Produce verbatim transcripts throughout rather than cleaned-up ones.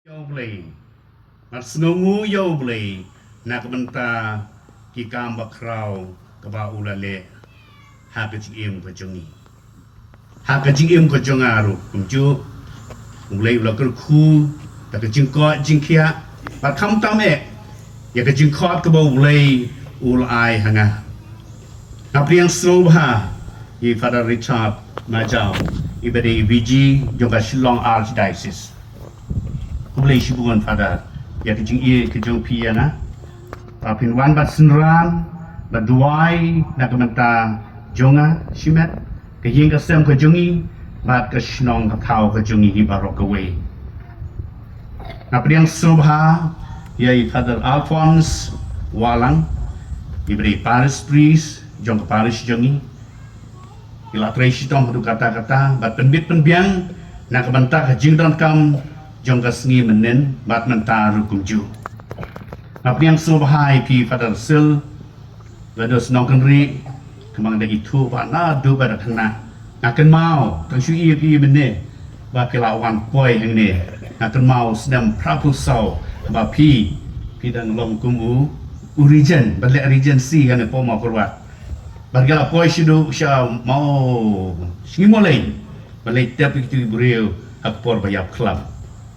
Ïa U Blei. Bad sngewnguh ïa U Blei na ka bynta ki kam bakhraw kaba u la leh ha ka jingim ka jong ngi. Ha ka jingim ka jong nga ruh kumjuh, U Blei u la kyrkhu da ka jingkoit jingkhiah. Bad khamtam eh ïa ka jingkoit kaba U Blei u la ai ha nga. Nga pdiang sngewbha ïa i Father Richard Majaw, iba dei i V G jong ka Shillong Archdiocese. Khublei shibun Father ïa ka jingïeit ka jong phi ïa nga, ba phin wan bad synran bad duwai na ka bynta jong nga shimet, ka ïing ka sem ka jong ngi bad ka shnong ka thaw ka jong ngi hi baroh kawei. Nga pdiang sngewbha ïa i Father Alphonse Wahlang, iba dei i parish priest jong ka parish jong ngi. Ki la trei shitom haduh katta katta bad pynbit pynbiang na ka bynta ka jingdonkam jong ka sngi mynnin bad mynta ruh kumjuh. Nga pdiang sngewbha ïa phi Father Sil, Father Nongkynrih, ka mang da ithuh ba naduh ba da khynnah nga kynmaw tang shu ïa phi mynne ba phi la wan poi hangne. Nga kynmaw snem phra phew saw ba phi, phi dang long kum u, u regent, ba leh regency hangne Pop Mawkyrwat. Bad ki la poi shaduh sha Maw Sngi Mawlei ban leit tep ïa kitu ki briew ha ka por ba ïap khlem.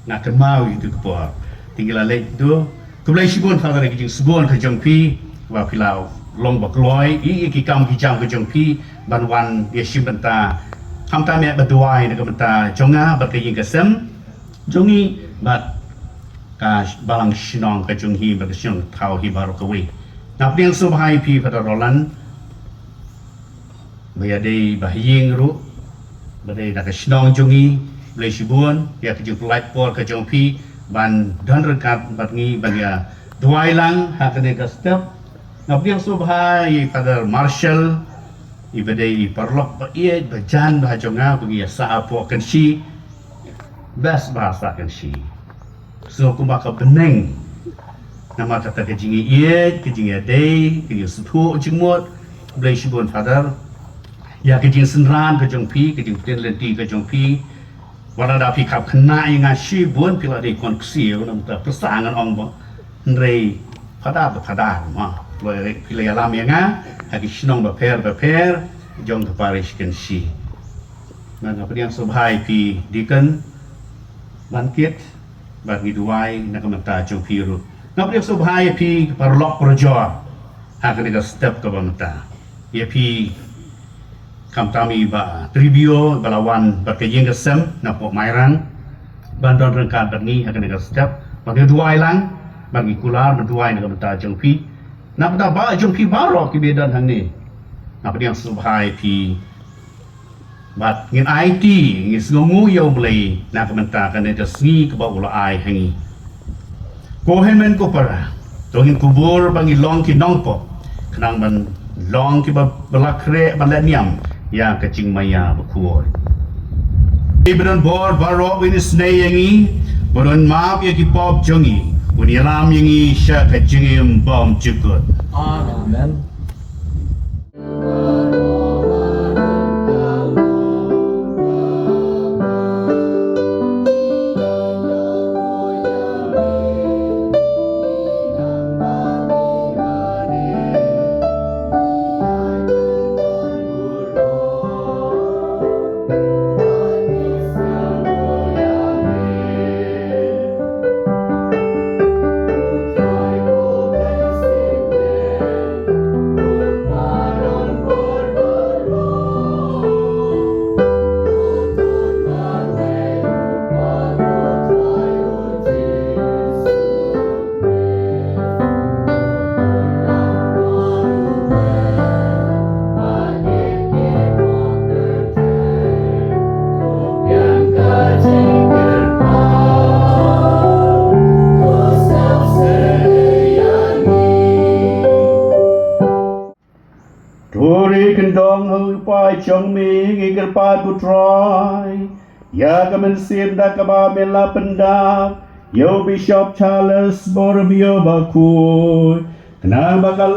Nga kynmaw ïa kitu ki por. Te ngi la leit tu. Khublei shibun Father ïa ka jingsbun ka jong phi, ba phi la long ba kloi ïa ki kam ki jam ka jong phi ban wan ïashim bynta khamtam eh ba duwai na ka bynta jong nga bad ka ïing ka sem jong ngi bad ka balang shnong ka jong ngi bad ka shnong thaw hi baroh kawei. Nga pdiang sngewbha ïa phi Father Roland, ba ïadei bad ha ïing ruh, ba dei na ka shnong jong ngi. Khublei shibun ïa ka jingpynlait por ka jong phi ban don ryngkat bad ngi ban ïa duwai lang ha kane ka step. Nga pdiang sngewbha ïa i Father Marshall, iba dei i paralok ba ïeit ba jan ba ha jong nga ba ngi ïa sah hapoh Kynshi. Best ba ha sah Kynshi. Sngew kumba ka bneng. Namar kata ka jingïeit, ka jingïadei, ka jingsngewthuh jingmut. Khublei shibun Father ïa ka jingsynran ka jong phi, ka jingpynlynti ka jong phi. Wat la da phi khap khynnah ïa nga shibun, phi la dei khon ksiew, namar ta pyrsa ngan ong ba, hynrei Father ba Father ma. Phi la ïalam ïa nga ha ki shnong bapher bapher jong ka parish Kynshi. Nga pdiang sngewbha ïa phi Deacon Bankit, bad ngi duwai na ka bynta jong phi ruh. Nga pdiang sngewbha ïa phi paralok parajor ha kane ka step kaba mynta. Ïa phi khamtam i Bah Tribio ba la wan bad ka ïing ka sem napoh Mairang ban don ryngkat bad ngi ha kane ka step, bad ngi duwai lang, bad ngi kular ban duwai na ka bynta jong phi. Na ka bynta ba jong phi baroh kiba don hangne, nga pdiang sngewbha ïa phi. Bad ngin aiti, ngin sngewnguh ïa U Blei na ka bynta kane ka sngi kaba u la ai ha ngi. Ko hynmen ko para, to ngin kubur ba ngi long ki nongpop, khnang ban long kiba, ba la khreh ban leh niam ïa ka jingmaïa bakhuid. Ba don bor baroh un isynei ïa ngi, ba un map ïa ki pop jong ngi, un ïalam ïa ngi sha ka jingim bymjukut. Amen. To ri kyndong ha u pa jong me, ngi kyrpad ko Trai ïa ka mynsiem da kaba me la pyndap ïa u Bishop Charles Borromeo Bakhuid, khnang ba ka,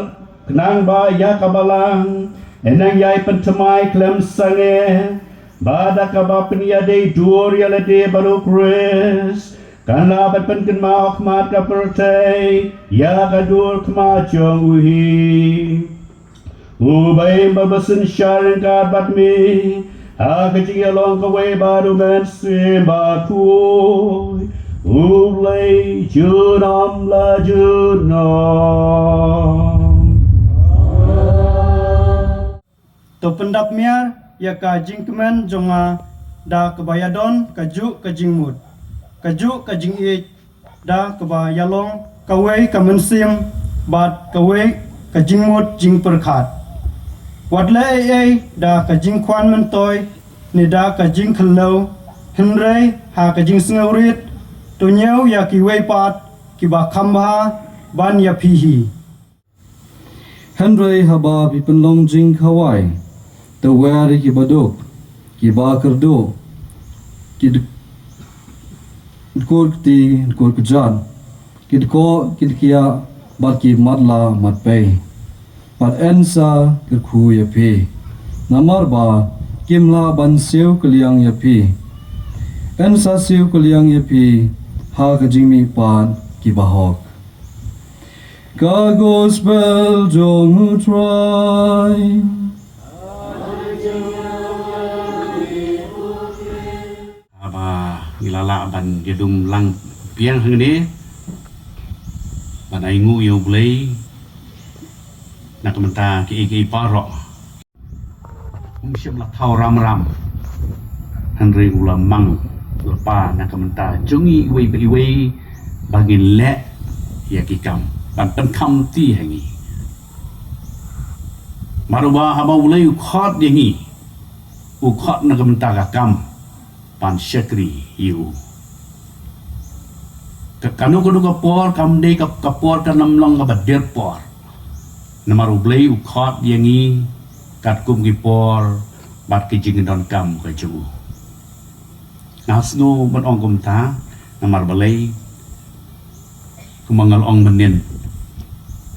khnang ba ïa ka balang yn nang ïai pynthymmai khlem sangeh, ba da kaba pynïadei dur ïa lade bad u Khrist, Kan lah ban pynkynmaw ha khmat ka pyrthei ïa ka dur khmat jong u hi. U Blei ba synshar ryngkat bad me ha ka jingïalong kawei bad U Mynsiem Bakhuid, U Blei junom la junom. To pyndap miar ïa ka jingkmen jong nga da kaba ïadon kajuh ka jingmut, kajuh ka jingïeit, da kaba ïalong kawei ka mynsiem bad kawei ka jingmut jingpyrkhat. Wat leh ei ei da ka jingkhwan myntoi ne da ka jingkhllew, hynrei ha ka jingsngewrit, to ñiew ïa kiwei pat kiba kham bha ban ïa phi hi. Hynrei haba phi pynlong jingkhawai, to wer ïa kiba duk, kiba kyrduh, ki duk-, dkur kti, dkur kjat, ki dkoh, ki dkiah, bad ki matlah matpei. Bad yn sa kyrkhu ïa phi. Namar ba kim lah ban siew kylliang ïa phi. Yn sa siew kylliang ïa phi ha ka jingmihpat kiba hok. Ka Gospel jong U Trai. Haba ngi la lah ban ïadum lang biang hangne ban ainguh ïa U Blei na ka bynta kiei kiei baroh. Um shym la thaw ram ram, hynrei u la mang lypa na ka bynta jong ngi iwei pa iwei ba ngin leh ïa ki kam ban pynkham ti ha ngi. Namar ba haba U Blei u khot ïa ngi, u khot na ka bynta ka kam ban shakri ïa u. Ka, kano kano ka por kam dei ka, ka por kan ym long kaba dier por. Namar U Blei u khot ïa ngi katkum ki por bad ki jingdonkam ka jong u. Nga sngew ban ong kumta, namar balei, kumba nga la ong mynnin,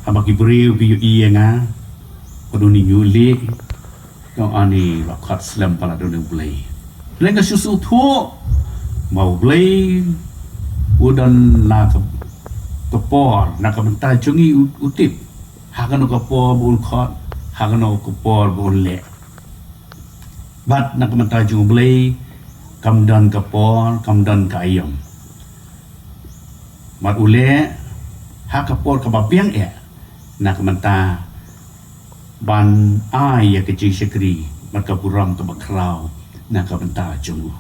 haba ki briew ki ïohi ïa nga, ka don i ñiuh lieh, ka ong ani ba khot slem palat don U Blei. Leng ka shu sngewthuh ba U Blei u don la ka, ka por na ka bynta jong ngi, u, u tip ha kano ka por ba un khot, ha kano ka por ba un leh. Bad na ka bynta jong U Blei kam don ka por, kam don ka aïom. Bad u leh ha ka por kaba biang eh na ka bynta ban ai ïa ka jingshakri bad ka burom kaba khraw na ka bynta jong u.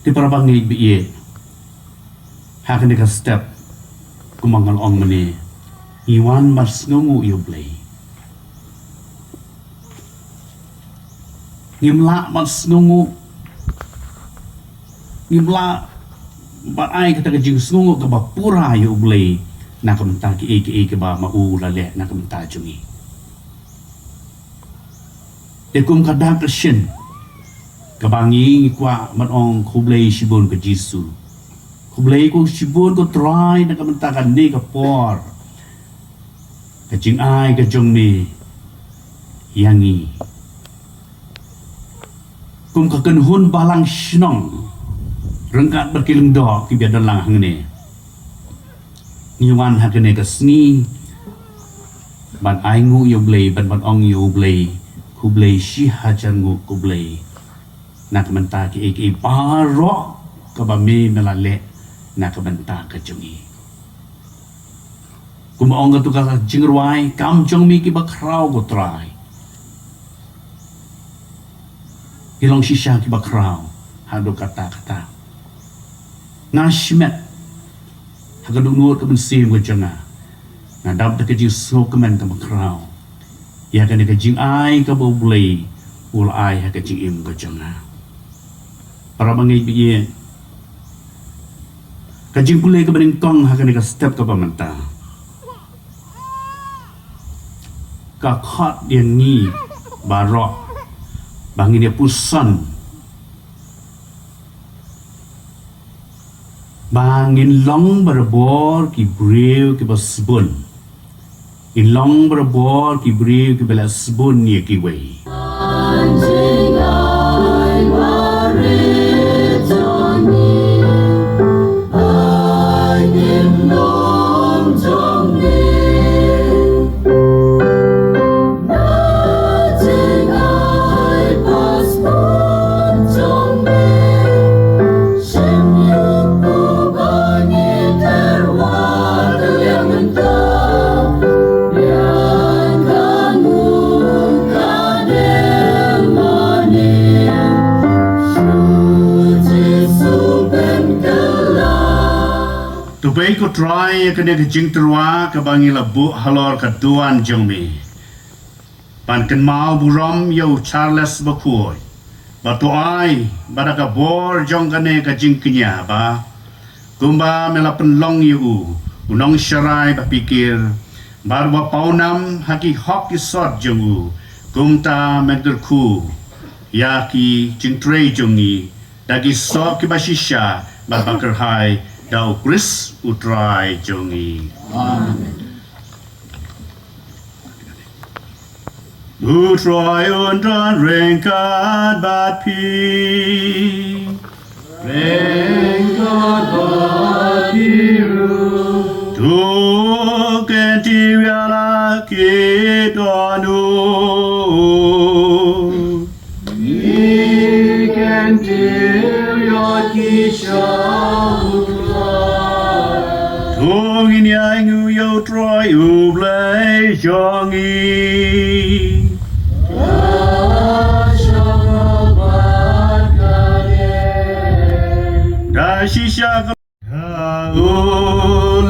Te para bangeit ba ïeit, ha kane ka step, kumba nga la ong mynne, ngi wan ban sngewnguh ïa U Blei. Ngim lah ban sngewnguh, ngim lah ban ai kata ka jingsngewnguh kaba pura ïa U Blei na ka bynta kiei kiei kiba ma u la leh na ka bynta jong ngi. Te kum ka dak ka shin kaba ngi, ngi kwah ban ong khublei shibun ko Jisu. Khublei ko shibun ko Trai na ka bynta kane ka por, ka jingai ka jong me ïa ngi. Kum ka kynhun balang shnong ryngkat bad ki lyngdoh kiba don lang hangne, ngi wan ha kane ka sngi ban ainguh ïa U Blei, ban, ban ong ïa U Blei khublei shihajar nguh khublei na ka bynta kiei kiei baroh kaba me, me la leh na ka bynta ka jong ngi. Kumba ong kato ka jingrwai, kam jong me kiba khraw ko Trai. Ki long shisha kiba khraw haduh katta katta. Nga shimet ha ka dohnud ka mynsiem ka jong nga, nga dap da ka jingsngewkmen kaba khraw ïa kane ka jingai kaba U Blei u la ai ha ka jingim ka jong nga. Para bangeit ba ïeit, ka jingpule kaba nyngkong ha kane ka step kaba mynta, ka khot ïa ngi baroh ba ngin ïa puson, ba ngin long barabor ki briew kiba sbun. Ngin long barabor ki briew kiba la sbun ïa kiwei. To beit ko Trai ïa kane ka jingtyrwa kaba ngi la buh halor ka duwan jong me. Ban kynmaw burom ïa u Charles bakhuid. Ba to ai, ba da ka bor jong kane ka jingkñia ba kumba me la pynlong ïa u, u nongsharai ba phikir, bad ba pawnam ha ki hok ki sot jong u, kumta men kyrkhu ïa ki jingtrei jong ngi da ki sot kiba shisha bad ba kyrhai, da u Khrist u Trai jong ngi. Amen. U Trai un don ryngkat bad phi. Ryngkat bad phi ruh. To kyntiew ïa la ki dohnud. Ngi kyntiew ïa ki sha u Trai. To ngin ïainguh ïa u Trai u Blei jong ngi. Ka shong ha bad ka dei. Da shisha ka Ha u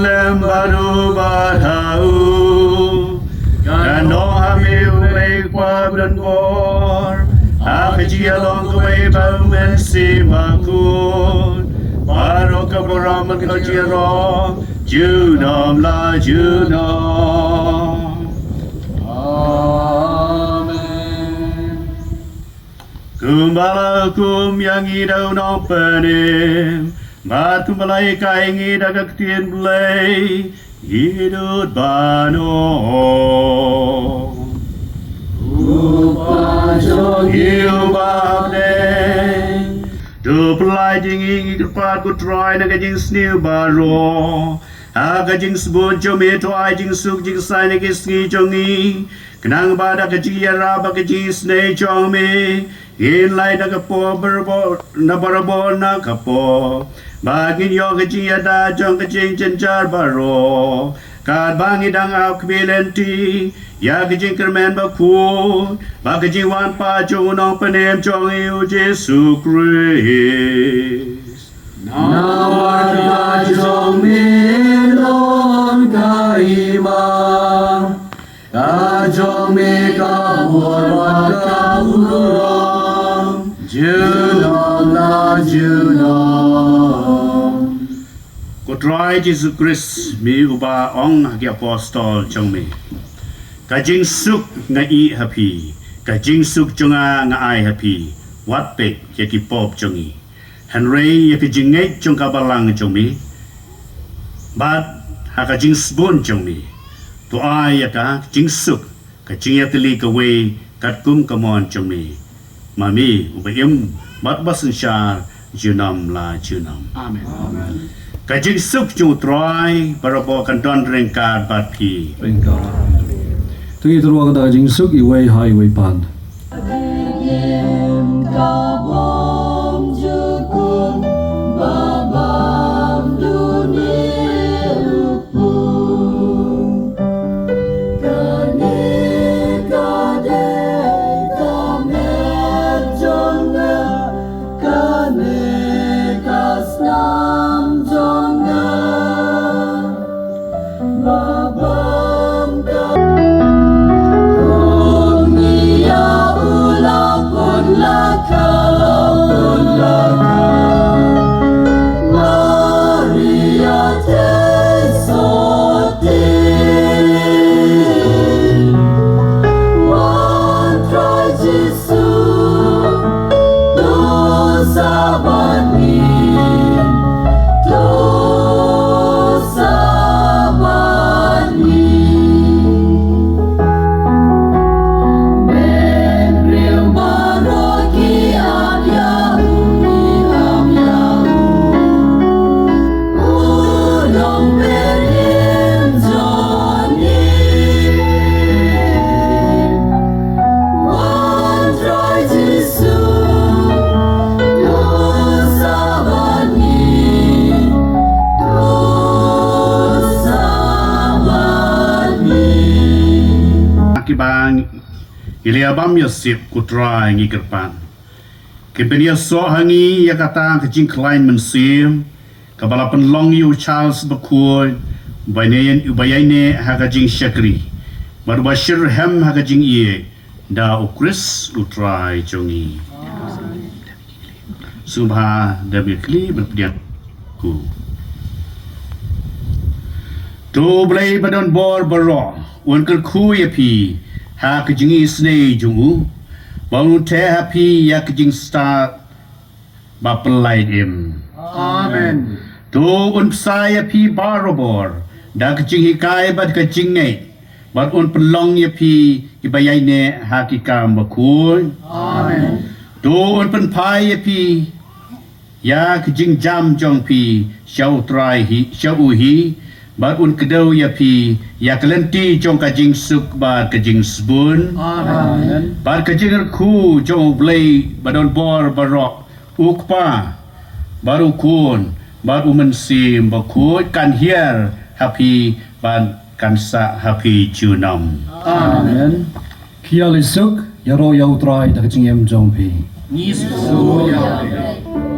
lem bad u bad ha u. Kan long ha me u Blei Kpa badonbor. Ha ka jingïalong kawei bad u Mynsiem Bakhuid. Baroh ka burom bad ka jingïarap. Junom la junom. Amen. Kumba la hukum ïa ngi da u Nongpynim, bad kumba la hikai ïa ngi da ka ktien Blei, ngi dud ban ong. U Kpa jong ngi uba ha bneng, to pyllait ïa ngi, ngi kyrpad ko Trai, na ka jingsniew baroh. Ha ka jingsbun jong me to ai jingsuk jingsaiñ ha ki sngi jong ngi. Khnang ba da ka jingïarap bad ka jingisynei jong me, ngin lait na ka por barabor, na barabor na ka por. Ba ngin ïoh ka jingïada jong ka jingjynjar baroh. Katba ngi dang ap khmih lynti ïa ka jingkyrmen bakhuid bad ka jingwan pat jong u Nongpynim jong ngi u Jisu Khrist. Namar ka jong me long ka hima, ka jong me ka bor bad ka burom, junom la junom. Ko Trai Jisu Khrist, me uba ong ha ki apostol jong me, ka jingsuk nga ïeh ha phi, ka jingsuk jong nga nga ai ha phi, wat peit ïa ki pop jong ngi. Hynrei ïa ka jingngeit jong ka balang jong me, bad ha ka jingsbun jong me, to ai ïa ka jingsuk, ka jingïatylli kawei katkum ka mon jong me. Ma me uba im bad uba synshar junom la junom. Amen. Ka jingsuk jong u Trai barabor kan don ryngkat bad phi. Ryngkat. To ngin ïatyrwa kata ka jingsuk iwei ha iwei pat. Ïa bam ïa sip, ko Trai, ngi kyrpad. Ki pynïasoh ha ngi ïa kata ka jingkhlaiñ mynsiem kaba la pynlong ïa u Charles Bakhuid, ba ïaineh, ba ïaineh ha ka jingshakri bad ba shyrhem ha ka jingïeit, da u Khrist u Trai jong ngi. Sngewbha da bikli bad pdiang. Ko, to u Blei ba don bor baroh un kyrkhu ïa phi ha ka jingisynei jong u, ba un theh ha phi ïa ka jingstad ba pynlait im. Amen. To un bsa ïa phi barobor da ka jinghikai bad ka jingngeit, bad un pynlong ïa phi kiba ïaineh ha ki kam bakhuid. Amen. To un pynphai ïa phi ïa ka jingjam jong phi sha u Trai hi, sha u hi, bad un kdew ïa phi ïa ka lynti jong ka jingsuk bad ka jingsbun. Amen. Bad ka jingkyrkhu jong u Blei ba don bor baroh, u Kpa, bad u Khun, bad u Mynsiem Bakhuid, kan hiar ha phi bad kan sah ha phi junom. Amen. Khie leit suk, ïaroh ïa u Trai da ka jingim jong phi. Ngi suk ïa u Trai.